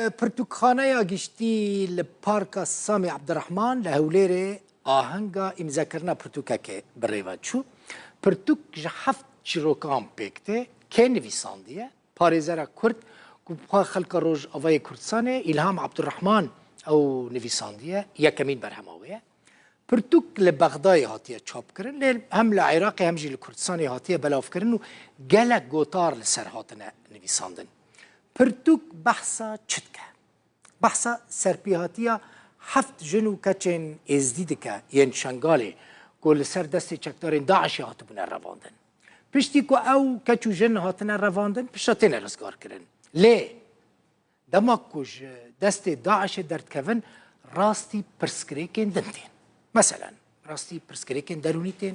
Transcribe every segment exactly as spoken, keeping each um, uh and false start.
Pirtûkxaneya giştî li Parka Samî Ebdirehman li Hewlêrê ahenga îmzekirina pirtûkekê bi rê ve çû. Pirtûk ji heft çîrokan pêk tê. Kê nivîsandiye? Parêzera Kurd ku bi xwe xelka Rojavayê Kurdistanê, Îlham Ebdirehman, ew nivîsandiye, yekemîn berhema wê ye. Pirtûk li Bexdayê hatiye çapkirin, lê hem li Iraqê hem jî li Kurdistanê hatiye belavkirin û gelek gotar li ser hatine nivîsandin. Pirtûk behsa çi dike? Behsa serpêhatiya heft jin û keçên êzdî dike, yên Şengalê, ku li ser destê çekdarên DAIŞê hatibûne revandin. Piştî ku ew keç û jin hatine revandin, piştre têne rizgarkirin. Lê dema ku ji destê DAIŞê derdikevin, rastî pirsgirêkên din tên. Meselen, rastî pirsgirêkên derûnî tên,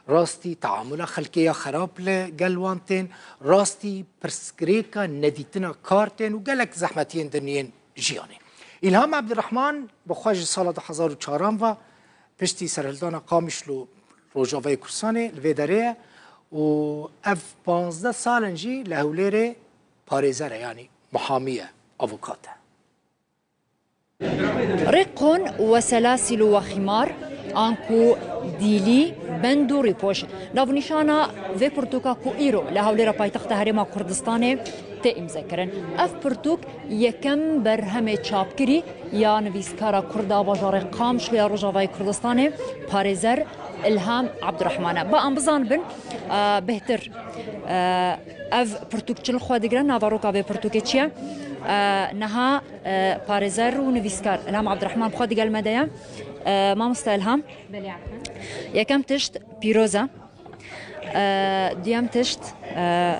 rastî teamula xelkê ya xerab li gel wan tên, rastî pirsgirêka nedîtina kar tên û gelek zehmetiyên din yên jiyanê. Îlham Ebdirehman bi xwe ji sala du hezar û çaran ve piştî serhildana Qamişlo Rojavayê Kurdistanê li vê derê ye û ev panzdeh sal in jî li Hewlêrê parêzer e, yanî muhamî ye, avokat e. رق وسلاسل وخمار، anku dîlî, bend û rîpoş. Navnîşana vê pirtûka ku îro li Hewlêra paytexta Herêma Kurdistanê tê îmzekirin. Ev pirtûk yekem berhemê çapkirî ya nivîskara Kurda bajarê Qamişlo ya Rojavayê Kurdistanê, parêzer Îlham Ebdurehman e. Ba em bizanibin, e, bêhtir, e, ev pirtûk çi li xwe digire, naveroka vê pirtûkê çi ye? E, niha, e, parêzer û nivîskar Îlham Ebdurehman bi xwe digel me de ye. E, mamoste Îlham, yekem tişt pîroz e. E, duyem tişt, e,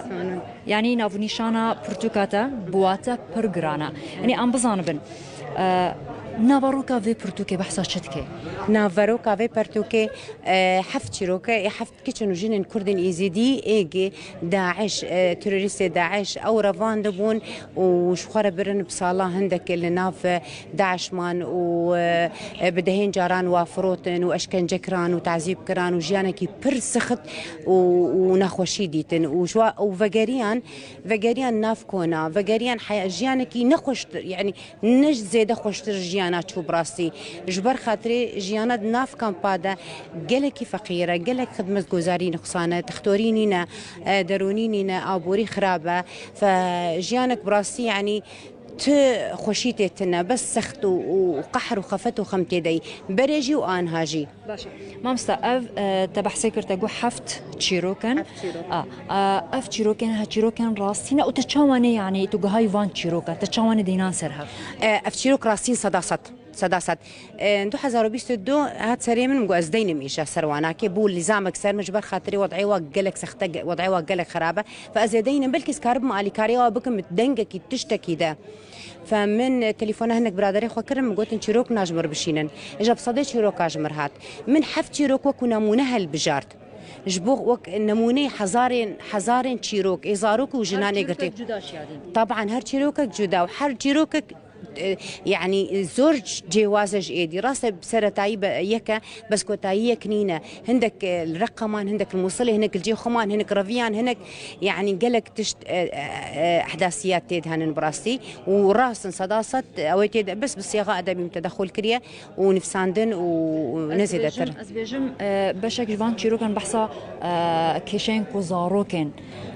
yanî navnîşana pirtûka te bi wa te pir giran e. Yanî em bizanibin, e, naveroka vê pirtûkê behsa çi dike? Naveroka vê pirtûkê, e, heft çîrok e, ê heft kiçin û jinên Kurdên Êzidî ê gi DAIŞ, e, terorîstê DAIŞ ew revandibûn û ji xwe re birin bi sala hindek li nav, e, DAIŞ man û, e, bi dehên caran wa firotin û eşkence kiran û tazîb kiran û jiyanekî pir sixt û, û nexweşî dîtin û ji wa, û vegeriyan, vegeriyan nav kona, vegeriyan heya-, jiyanekî nexweştir, yanî ne zêde xweştir jiyana çû bi rastî. Ji ber xatirê jiyana di nav kampa de gelekî feqîr e, gelek xidmetgozarî nuqsan e, textorî nîne, e, derûnî nîne, aborî xirab e. Fe jiyanek bi rastî, yanî, ti xweşî tê tine, bes sext û, û qehr û xefet û xem tê de yî. Berê jî û anha jî. Baş e. Mamosta, ev, e, te behsê kir, te got heft çîrok in. Heft çîrok. A, a, ev çîrokên, he, çîrokên rastî ne û te çawa ne, yanî tu gihayî van çîroka, te çawa ne dînan ser hev? E, ev çîrok rastîn seda sed. Seda sed. E, du hezar û bîst û du hat serê min, min got ez deynim îşe ser wanakê. Bû lîzamek ser min, ji ber xatirê wed'ê wa gelek sext e, ge-, wed'ê wa gelek xirab e. Fe ez ê deynim, belkî ez karibim alîkarî wa bikim dengekî, tiştekî de. Fe min, e, telefona hinek biraderê xwe kirin, min gotin çîrok na ji mir bişînin. Îja bi sedê çîroka ji mir hat. Min heft çîrok wekû nemûne helbijart. Ji bo wek nemûneyê hezarên, hezarên çîrok, ê zarok û jinan ê girtî. Taban her çîrokek cuda û her çîrokek, e, yanî zor cêwaz e ji êdî. Rast e, seretayî be-, yek e, bes kotayî yek nîne. Hindek, e, li Reqa man, hindek li Mûsilê, hinek li cihê xwe man, hinek reviyan, hinek, yanî gelek tişt, e, e, e, ehdasiyat tê de henin bi rastî. Û rast in, seda sed, ew ê tê de bes bi sêxa edebî min tedexul kiriye û nivîsandin û, û ne zêdetir. Ez dibêjim, ez dibêjim, e, beşek ji van çîrokan behsa, e, kêşeyên ku zarokên.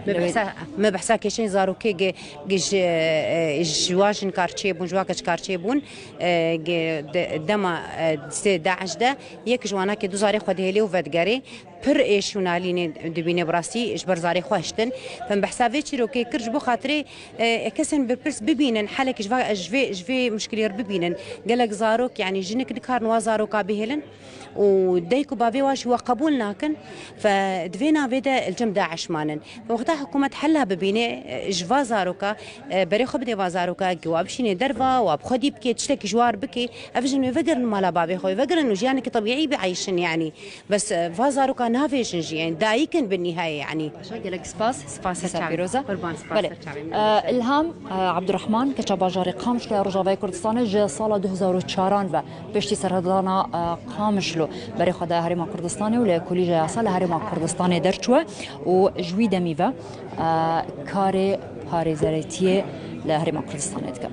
Me behsa, me behsa kêşeyên zarokê gi, gi ji, e, ji wa jin kar çêbûn, ji wa keç kar çêbûn, e, gi de, dema, e, distê DAIŞ de yek ji wanakê du zarê xwe dihêlê û vedigerê. Pir êş û nalînê dibîne bi rastî ji ber zarê xwe hiştin. Em behsa vê çîrokê kir ji bo xatirê, e, kesên berpirs bibînin, helek ji va-, ji vê, ji vê muşkilê re bibînin. Gelek zarok, yanî jinik nikarin wa zaroka bihêlin û dayik û bavê wa jî wa qebûl nakin. Fe di vê navê de li cem DAIŞ manin. Wexta hikûmet hela bibîne, e, ji va zaroka, e, berê xwe bidê va zaroka, gi wa bişînê derva, wa bi xwedî bikê, tiştekî ji war bikê, ev jin wê vegerin mala bavê xwe, wê vegerin û jiyanekî tebîî bieyşin, yanî. Bes, e, va zaroka navêjin jî, yanî dayik in bi nîhayê, yanî. Başa, gelek spas. Spas, dîsa pîroz e. Qurban, spas. Belê. Ser çavê min. E, Îlham, e, Ebdurehman, keça bajarê Qamişlo ya Rojavayê Kurdistanê ji sala du hezar û çaran ve piştî serhildana, e, Qamişlo berê xwe daye Herêma Kurdistanê û li Kolîja Yasa li Herêma Kurdistanê derçûye û ji wî demî ve, e, karê parêzeretiyê li Herêma Kurdistanê dike.